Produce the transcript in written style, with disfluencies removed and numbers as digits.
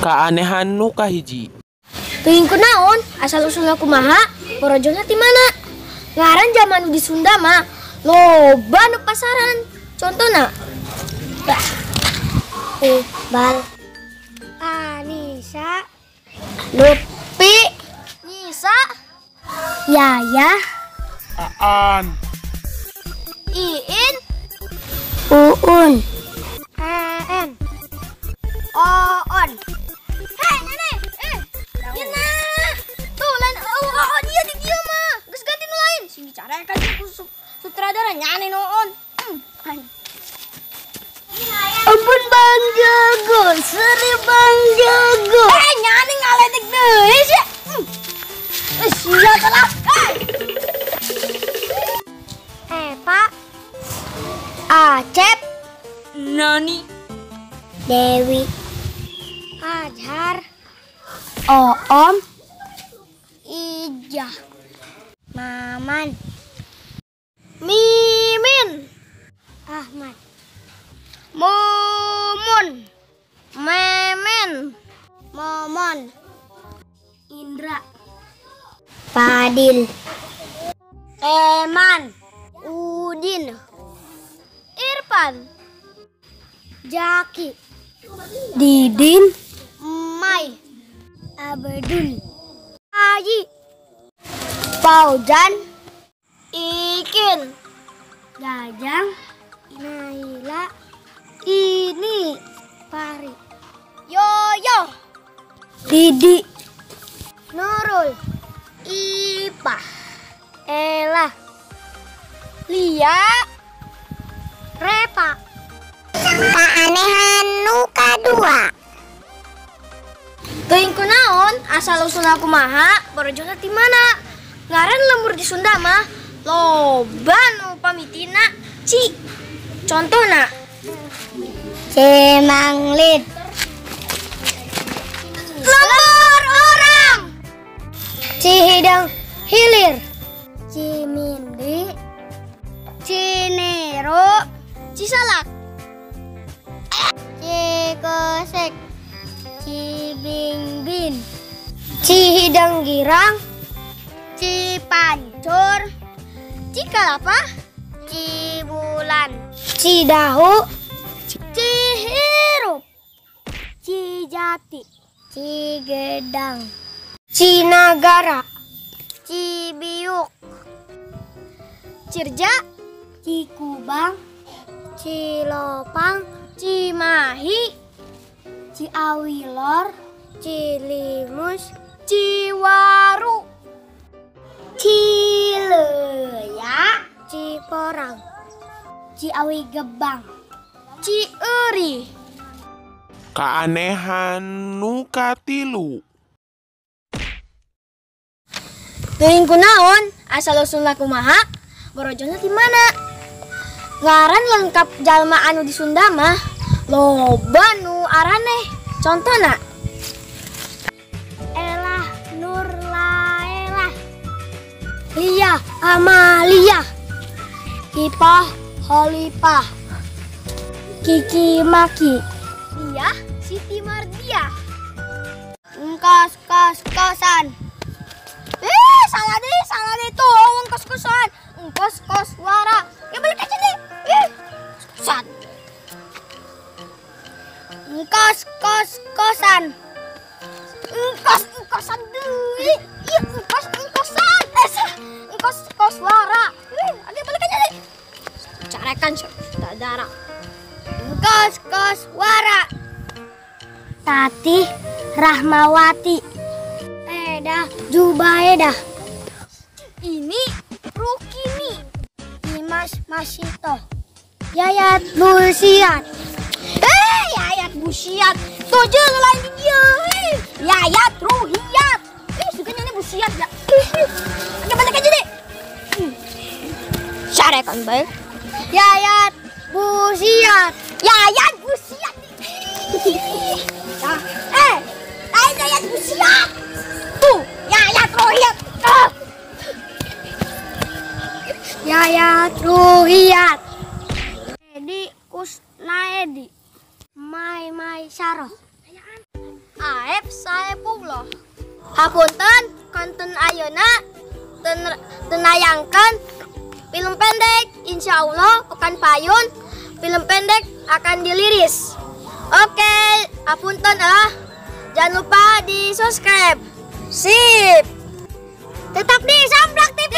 Kaanehan nu kahiji. Teuing kunaon asal usulna kumaha, borojolna ti mana? Ngaran jalma nu di Sunda mah loba nu pasaran. Contona Iqbal, Anisa, Lutfi, Nisa, Yaya, Aan, Iin, Uun, En, Oon. Hei, nenek, Ina, tuh lain Oon iya di dia mah, geus ganti nu lain. Sing dicarekan ku sutradara nyane nu Oon. Ampun Bang Jago, seri Bang Jago. Nyane ngaletik deui sih. Sia telah. Pak Acep, Nani, Dewi, Azhar, Oom, Ijah, Maman, Mimin, Ahmad, Mumun, Memen, Momon, Indra, Fadil, Eman, Udin, Irfan, Jaki, Didin, Mai, Abdul, Aji, Fauzan, Ikin, Jajang, Naila, Ini, Pari, Yoyo, Didi, Nurul, Ipah, Ella, Lia, Repa. Keanehan nu kadua. Teuing kunaon asal usulna kumaha, borojolna ti mana? Ngaran lembur di Sunda mah loba nu pamitina ci. Contona Cemanglit, lembur orang, Cihideng Hilir, Cimindi, Cinero, Cisalak, Cikosek, Cibingbin, Cihideng Girang, Cipancur, Cikalapa, Cibulan, Cidahu, Cihirup, Cijati, Cigedang, Cinagara, Cibiuk, Cirja, Cikubang, Cilopang, Cimahi, Ciawilor, Cilimus, Ciwaru, Cileya, Ciporang, Ciawi Gebang, Cieuri. Kaanehan nu katilu. Teuing kunaon asal usulna kumaha, borojolna ti mana? Ngaran lengkap jalma anu di Sunda mah loba nu araneh. Contona Elah Nur Laelah, Lia Amalia, Ipah Holipah, Kiki Maki, Lia Siti Mardia, Engkos kos kosan. Salah deh tuh, engkos kosan, engkos kos wara. Ya balik aja deh. Kosan. Engkos kos kosan. Engkos engkosan deui. Iya engkos engkosan. Engkos kos wara. Ada balik aja deh. Carekan sutradara. Engkos kos wara. Tati Rahmawati, Eda Jubaedah, Ini Rukini, Dimas Masito, Yayat Busiat. Yayat Busiat. Tujuh lain dia. Yayat Ruhiat. Sukanya ini Busiat ya. Oke, balik aja deh. Carekan baik. Yayat Busiat. Yayat Busiat. Lain Yayat Busiat. Tuh, Yayat Ruhiat. Yayat Ruhiat. Edi Kusnaedi, Mai Mai Saroh, Aep Saepullah. Hapunten konten ayeuna tenayangkan film pendek. Insya Allah pekan payun film pendek akan dirilis. Oke, hapunten ah. Jangan lupa di subscribe. Sip. Tetap di Samplak TV.